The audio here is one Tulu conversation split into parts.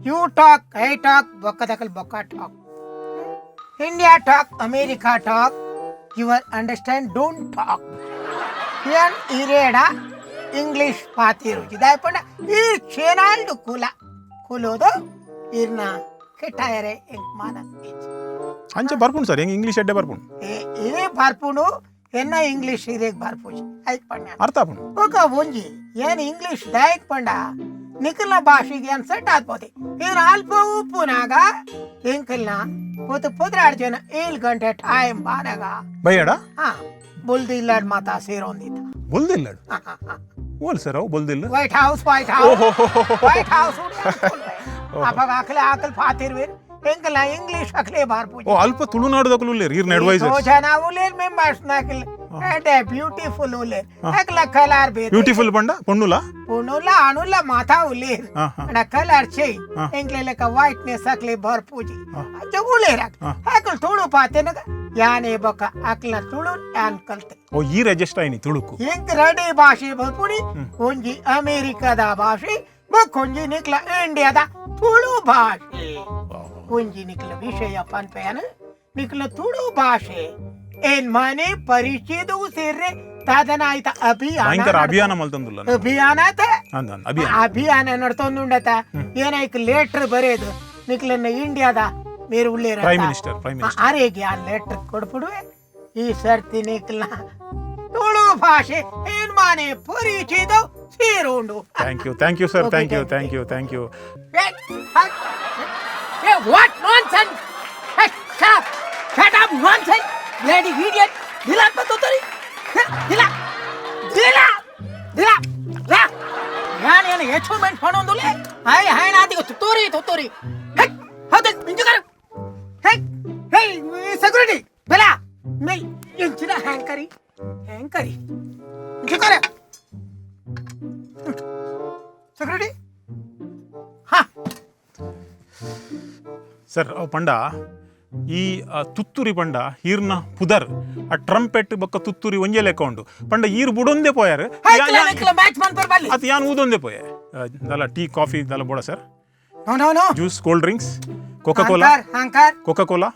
You talk, I talk, ಬೊಕ್ಕದಕಲ್ ಬೊಕ್ಕ talk. India talk, America talk, your understand don't talk. ಏನ್ ಇರೇಡ English ಪಾತಿರುಜಿ ದಾಯಪಂಡ ಈ ಚೇನಾಲ್ಡು ಕುಲ ಕುಲೋದು ಇರ್ನ ಕೆಟ್ಟಾಯರೆ ಎಂಕ್ ಮಾನ. ಅಂಚೆ ಬರ್ಪುಂಡು ಸರ್, ಹೆಂಗೆ ಇಂಗ್ಲೀಷ್ ಎಡ್ಡೆ ಬರ್ಪುಂಡು. ಇದೇ ಬರ್ಪುಂಡು, ಎನ್ನ ಇಂಗ್ಲೀಷ್ ಇರೇಗ್ ಬರ್ಪುಜಿ ಐಕ್ ಪಂಡ. ಅರ್ಥ ಆಪುಂಡು. ಬೊಕ ಒಂಜಿ ಏನ್ ಇಂಗ್ಲೀಷ್ ದಾಯಕ್ ಪಂಡ ನಿಕಲ್ನ ಭಾಷೆಗೆ ಏನ್ ಸೆಟ್ ಆತ್ಪೋತಿ. ಇದ್ರ ಅಲ್ಪ ಉಪ್ಪುನಾಗ ಎಂಕಲ್ನ ಪೊತು ಪೊದ್ರಾಡ್ ಜನ 7 ಗಂಟೆ ಟೈಮ್ ಬಾನಾಗ ಬೈಯಡ. ಹಾ, ಬುಲ್ದಿಲ್ಲಾಡ್ ಮಾತಾ ಸೇರೊಂದಿತ್ತ. ಬೊಲ್ದಿಲ್ಲಡು ಓಲ್ ಸರ್ ಅವು ಬೊಲ್ದಿಲ್ಲ? White house, white house, white house. ಅವಾಗ ಆಕಲೆ ಆಕಲ್ ಪಾತಿರ್ವೇರ್ ಎಂಕಲ್ನ ಇಂಗ್ಲೀಷ್ ಅಕ್ಲೆ ಬಾರ್ಪುಜಿ. ಓ, ಅಲ್ಪ ತುಳುನಾಡುದಕುಲು ಉಲ್ಲೇರ್ ಈರ್ನ ಅಡ್ವೈಸರ್ಸ್? ಜನ ಉಲ್ಲೇರ್, ಮೆಂಬರ್ಸ್ ನಾಕಲ್ ಬ್ಯೂಟಿಫುಲ್ ಉಲ್ಲೇರ್, ಅಕ್ಲ ಕಲರ್ ಬೇರೆ. ಬ್ಯೂಟಿಫುಲ್ ಪಂಡ ಪೊಣ್ಣುಲ? ಪೊಣ್ಣುಲ ಅಣುಲ ಮಾತಾ ಉಲ್ಲೇರ್. ಹಾ, ಹಾ. ಅಂಡ ಕಲರ್ ಚೇಂಜ್, ಎಂಕ್ಲೆ ಲೆಕ್ಕ ವೈಟ್ನೆಸ್ ಅಕ್ಲೆ ಬರ್ಪೂಜಿ. ಅಂಚ ಉಲ್ಲೇರ್ ಅಕ್ಲು. ತುಳು ಪಾತೆನಗ ಯಾನೇ ಬೊಕ್ಕ ಅಕ್ಲ ತುಳು ಯಾನ್ ಕಲ್ತೆ. ಓ, ಈ ರೆಜಿಸ್ಟರ್ ಆಯ್ನಿ ತುಳುಕು. ಎಂಕ್ ರೆಡಿ ಭಾಷೆ ಬರ್ಪುಡಿ, ಒಂಜಿ ಅಮೇರಿಕಾದ ಭಾಷೆ, ಬೊಕ್ಕೊಂಜಿ ನಿಕ್ಲ ಇಂಡಿಯಾದ ತುಳು ಭಾಷೆ. ಒಂಜಿ ನಿಕ್ಲ ವಿಷಯ ಪನ್ಪೇನ, ನಿಕ್ಲ ತುಳು ಭಾಷೆ ಏನ್ ಮನೆ ಪರಿಚಯದ ಸೇರ್ರೆ ತದನ ಆಯ್ತ ಅಭಿಯಾನ. ಭಯಂಕರ ಅಭಿಯಾನ ಮಲ್ತೊಂದುಲ್ಲ. ಅಭಿಯಾನ ಆತ. ಅಂದ ಅಂದ್ ಅಭಿಯಾನ. ಅಭಿಯಾನ ನಡ್ತೊಂದುಂಡತ. ಏನಾಯ್ತು, ಲೆಟರ್ ಬರೆಯೋದು ನಿಕ್ಲನ್ನ ಇಂಡಿಯಾದ ಮೇರು ಉಳ್ಳೇರ prime minister, prime minister. ಆರೇಗೆ ಆ ಲೆಟರ್ ಕೊಡ್ಬಿಡುವೆ. ಈ ಸರ್ತಿ ನಿಕ್ಲ ತುಳು ಭಾಷೆ ಏನ್ ಮಾನೆ ಪರಿಚಯದ ಸೇರುಂಡು. Thank you, thank you sir. Okay, thank you. Thank thank you, thank you. Hey, what nonsense! Hey, shut up! Shut up, nonsense! Bloody idiot! ದಿಲ ಬತ್ತೋತರಿ, ದಿಲ ದಿಲ ದಿಲ ಲಾ ಯಾನ್ ಏನು ಅಚೀವ್ಮೆಂಟ್ ಪಣೊಂದುಲೆ ಹೈ ಹೈ ನಾದಿಗ ತುತ್ತೂರಿ ತುತ್ತೂರಿ. ಹೇ, ಹೌದು, ಇಂಜುಕರ. ಹೇ ಹೇ ಸೆಕ್ಯೂರಿಟಿ ಬೆಲ ಮೈ ಎಂಚಿನ ಹ್ಯಾಂಕರಿ ಹ್ಯಾಂಕರಿ ಇಂಜುಕರ ಸೆಕ್ಯೂರಿಟಿ. ಹಾ. ಸರ್, ಅವು ಪಂಡ ಈ ತುತ್ತೂರಿ ಪಂಡ ಈರ್ನ ಪುದರ್. ಆ ಟ್ರಂಪೆಟ್ ಬೊಕ್ಕ ತುತ್ತೂರಿ ಒಂಜೇ ಲೆಕ್ಕ ಉಂಡು ಪಂಡ ಈರ್ ಬುಡೊಂದೇ ಪೋಯಾರ್. ಮ್ಯಾಚ್ ಮನ್ಪರ್ ಬಲ್ಲಿ. ಅದು ಯಾನ್ ಊದೊಂದೇ ಪೋಯೆ. ದಲ ಟೀ ಕಾಫಿ ದಲ ಬೋಡ sir? No no no. Juice, cold drinks, Coca Cola? ಹಾಂಕಾರ್ ಹಾಂಕಾರ್. Coca Cola?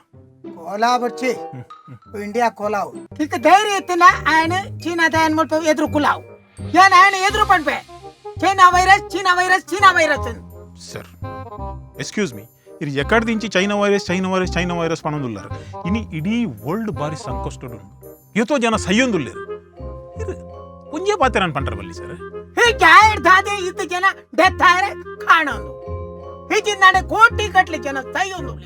Cola ಬಚ್ಚಿ India ಕೋಲಾವು ಇಕ ಧೈರ್ಯ ಇತ್ತಿನ ఆయన ಚೀನಾದ ಏನ್ ಮಾಡ್ಪ ಎದುರು ಕುಲಾವು ಏನ್ ఆయన ಎದುರು ಪಂಪೆ China virus, China virus, China virus. Sir, excuse me, ಇದು ಎಕ್ಕಡ್ದಿಂಚಿ China virus, China virus, China virus ಪಣೊಂದುಲ್ಲಾರ್. ಇನಿ ಇಡೀ ವರ್ಲ್ಡ್ ಬಾರಿ ಸಂಕಷ್ಟಡು ಉಂಡು, ಏತೋ ಜನ ಸೈಯೊಂದುಲ್ಲೇರು. ಇದು ಒಂಜೇ ಪಾತೆರನ್ ಪಂಡ್ರ ಬಲ್ಲಿ ಸರ್. ಹೀಗೆ ದಾದೆ ಇದ್ದ ಜನ ಡೆತ್ ಆದ್ರೆ ಕಾಣೊಂದು ಹೀಗಿನ ಕೋಟಿ ಗಟ್ಲೆ ಜನ ಸೈಯೊಂದು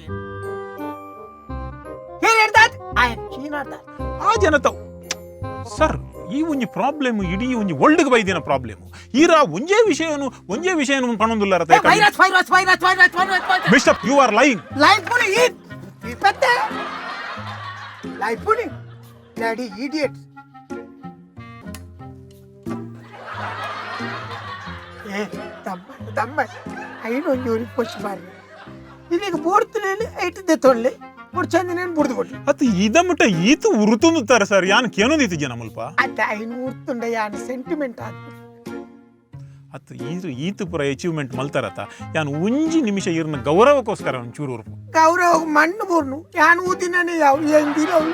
ఆయన ಚೀನಾದ. ಆ ಜನತ ಸರ್, ಈ ಒಂಜಿ ಪ್ರಾಬ್ಲಮ್ ಇಡೀ ಒಂಜಿ ವರ್ಲ್ಡ್ಗೆ ಬೈದಿನ ಪ್ರಾಬ್ಲಮ್. ಈರ ಒಂಜೇ ವಿಷಯನು ಒಂಜೇ ವಿಷಯನು ಪಣೊಂದುಲ್ಲಾರ. Virus virus virus virus virus. Mister, you are lying. Life ಪುನಿ ಈ ಪತ್ತೆ ಲೈಫ್ ಪುನಿ ಬ್ಲಡಿ ಇಡಿಯಟ್ಸ್. ಏ ತಮ್ಮ ತಮ್ಮ, ಐನೊಂದು ಊರಿಗೆ ಪೋಸ್ಟ್ ಮಾರಿ ಇದೀಗ ಬೋಡ್ತೀನಿ ಐಟಿದ್ದೆ ತೊಳ್ಳಿ ಬುಡ್ಚಂದಿನೇನು ಬುಡ್ದು ಕೊಡ್ಲಿ. ಅತ್ ಇದ ಮುಟ್ಟ ಈತು ಉರುತುಂದುತ್ತಾರೆ ಸರ್, ಯಾನ್ ಕೇನೊಂದಿತ್ತು ಜನ ಮುಲ್ಪ. ಅತ್ತ ಐನು ಉರ್ತುಂಡ ಯಾನ್ ಸೆಂಟಿಮೆಂಟ್ ಆದ. ಅತ್ ಈರು ಈತು ಪುರ ಅಚೀವ್ಮೆಂಟ್ ಮಲ್ತಾರತ್ತ, ಯಾನ್ ಒಂಜಿ ನಿಮಿಷ ಈರ್ನ ಗೌರವಕ್ಕೋಸ್ಕರ ಒಂಚೂರು ಉರುಪು. ಗೌರವ ಮಣ್ಣು ಬೋರ್ನು ಯಾನ್ ಊದಿನೇ ಯಾವ ಎಂದಿರವು.